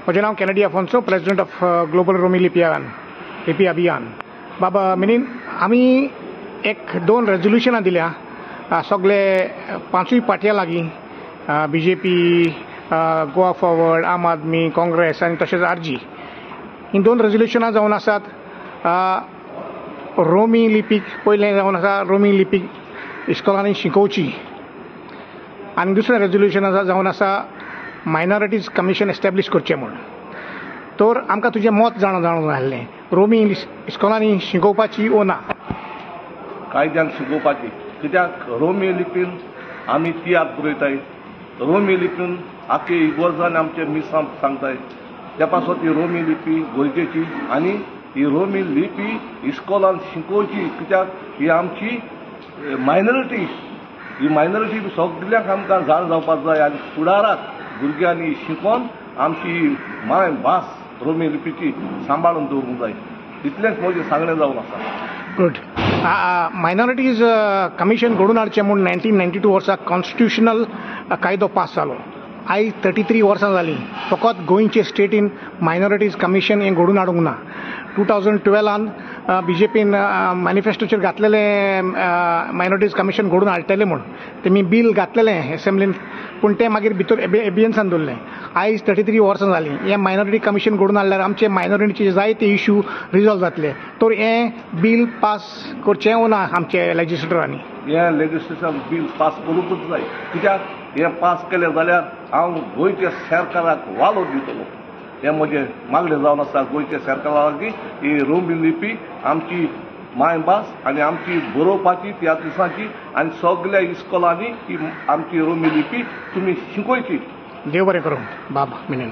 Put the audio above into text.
म्हजें नांव Kennedy Afonso, president of global Romi Lipi Abhiyan. बाबा मिनीन, आमी एक दोन रेजोल्युशनां दिल्या सगळे पांचूय पार्टयां लागीं, B J P, Goa forward, Aam Aadmi, Congress आनी तशेंच आर जी. ही दोन रेजोल्युशनां जावन आसात. रोमी लिपीक पयलें जावन आसा रोमी लिपीक इस्कॉलांनी शिकोवची, आनी दुसरें रेजोल्युशन आसा जावन आसा मायनॉरिटीज कमिशन एस्टॅब्लीश करचें म्हूण. तर आमकां तुजें मत जाणून आसलें, रोमी इस्कॉलांनी शिकोवपाची ओ ना? कायद्यान शिकोवपाची, कित्याक रोमी लिपीन आमी तियात्र बरयताय, रोमी लिपीन आख्खे इगोर्जान आमचे मिसां सांगताय, त्या पासत ही रोमी लिपी गरजेची आनी ही रोमी लिपी इस्कॉलान शिकोवची, कित्याक ही आमची मायनॉरिटी, ही मायनॉरिटी सगल्यांक आमकां जाण जावपाक जाय आनी फुडाराक भुरग्यांनी शिकोवन आमची माय भास रोमी लिपीची सांबाळून दवरूंक जाय. इतलेंच म्हजें सांगणें जावन आसा. गुड. मायनॉरिटीज कमिशन घडोवन हाडचें म्हूण 1992 वर्सा कॉन्स्टिट्युशनल कायदो पास जालो. आयज 33 वर्सां जालीं, फकत गोंयचे स्टेटीन मायनॉरिटीज कमिशन हें घडोवन हाडूंक ना. 2012 बी जे पीन मॅनिफेस्टोचेर घातलेलें मायनॉरिटीज कमिशन घडोवन हाडटलें म्हूण, तेमी बील घातलेलें एसेंब्लीन, पूण तें मागीर भितर एबियन्सान दवरलें. आयज 33 वर्सां जालीं, हें मायनॉरिटी कमिशन घडोवन हाडल्यार आमचे मायनॉरिटीचे जायते इशू रिजॉल्व जातले. तर हें बील पास करचें वो ना आमचे लेजिस्लेटरांनी? हें लेजिस्लेशन बील पास करूंकच जाय, कित्याक हें पास केलें जाल्यार हांव गोंयच्या सरकाराक वालोर दितलो. हें म्हजें मागणें जावन आसा गोंयच्या सरकारा लागीं. ही रोमी लिपी आमची मायभास आनी आमची बरोवपाची तियात्रिसांची आनी सगल्या इस्कॉलांनी ही आमची रोमी लिपी तुमी शिकोवची. देव बरें करूं बाब मिनेन.